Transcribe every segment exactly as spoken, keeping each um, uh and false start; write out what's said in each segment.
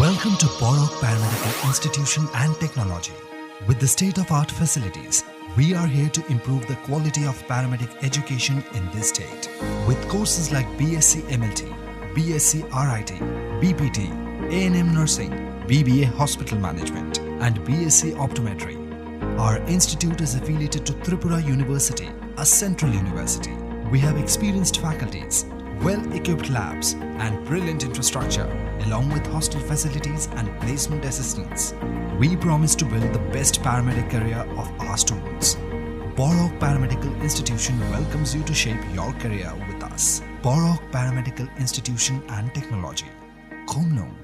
Welcome to Borok Paramedical Institution and Technology. With the state-of-art facilities, we are here to improve the quality of paramedic education in this state. With courses like B S c M L T, B S c R I T, B P T, A N M nursing, B B A hospital management, and B S c optometry, our institute is affiliated to Tripura University, a central university. We have experienced faculties, well-equipped labs, and brilliant infrastructure, along with hostel facilities and placement assistance. We promise to build the best paramedic career of our students. Borok Paramedical Institution welcomes you to shape your career with us. Borok Paramedical Institution and Technology. Khumlwng.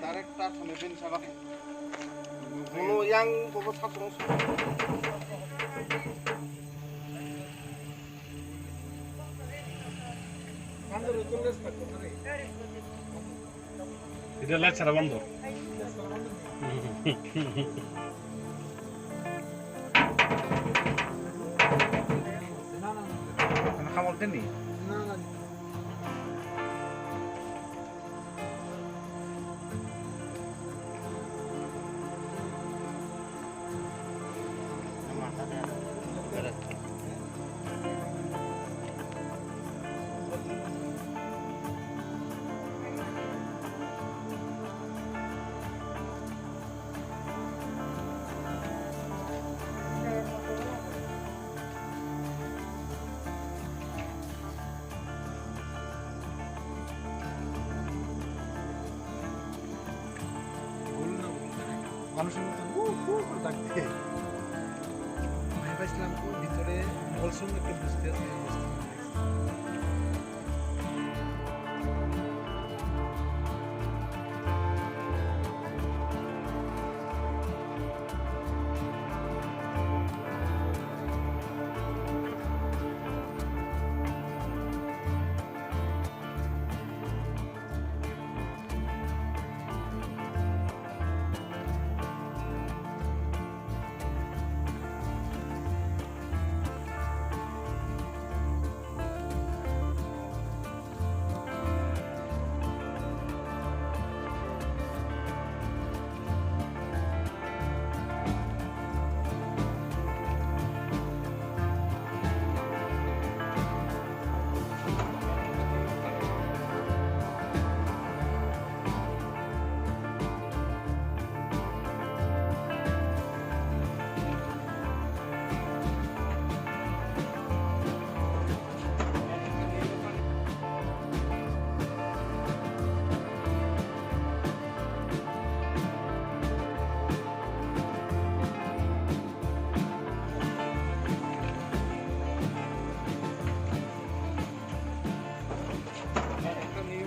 Direct touch on the bin sabak. Yang bobo sasong. Ida light sara bondo. Ano khamol teni? মানুষের মতন হু হু করে ডাকতে। ভাই পাইছিলাম কো ভিতরে বলছুন একটু বুঝতে, বুঝতে।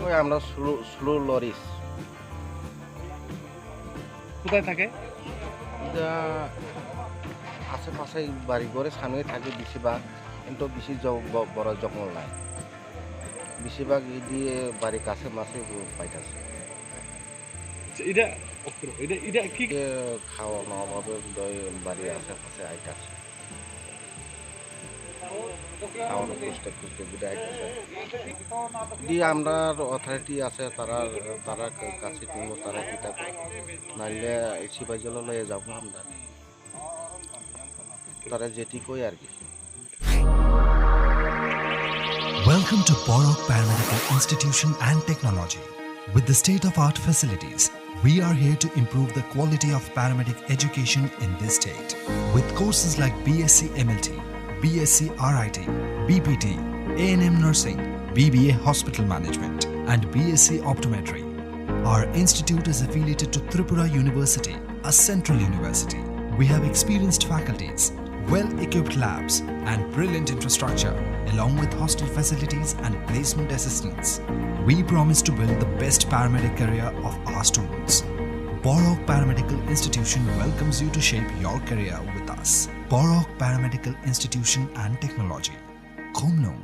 ওই আমরা স্লো, স্লো লরিস। কোথায় থাকে? এটা আশেপাশে বাড়ি ঘরে সামনে থাকে বেশিরভাগ, কিন্তু বেশি জ-, ব-, বড় জঙ্গল নাই, বেশিরভাগ এদিকে বাড়ির কাছে মাছে পাইতেছে। আচ্ছা, এটা অক্র, এটা, এটা কি? এ খাওয়ানো অভাবে দই বাড়ির আশেপাশে আইতাছে। খাওয়ানো খুঁজতে খুঁজতে বিদায় করতে। যদি আমরা অথরিটি আছে, তারা, তারা কাছে নিব, তারা কিতা করে। নাইলে সিপাহী জেলে লয়ে যাবো আমরা। তারা যেটি কই আর কি। Welcome to Borok Paramedical Institution and Technology. With the state-of-art facilities, we are here to improve the quality of paramedic education in this state. With courses like B S c M L T, B S c R I T, B P T, A N M nursing, B B A hospital management, and B S c optometry, our institute is affiliated to Tripura University, a central university. We have experienced faculties, well-equipped labs, and brilliant infrastructure, along with hostel facilities and placement assistance. We promise to build the best paramedic career of our students. Borok Paramedical Institution welcomes you to shape your career with us. Borok Paramedical Institution and Technology. Khumlwng.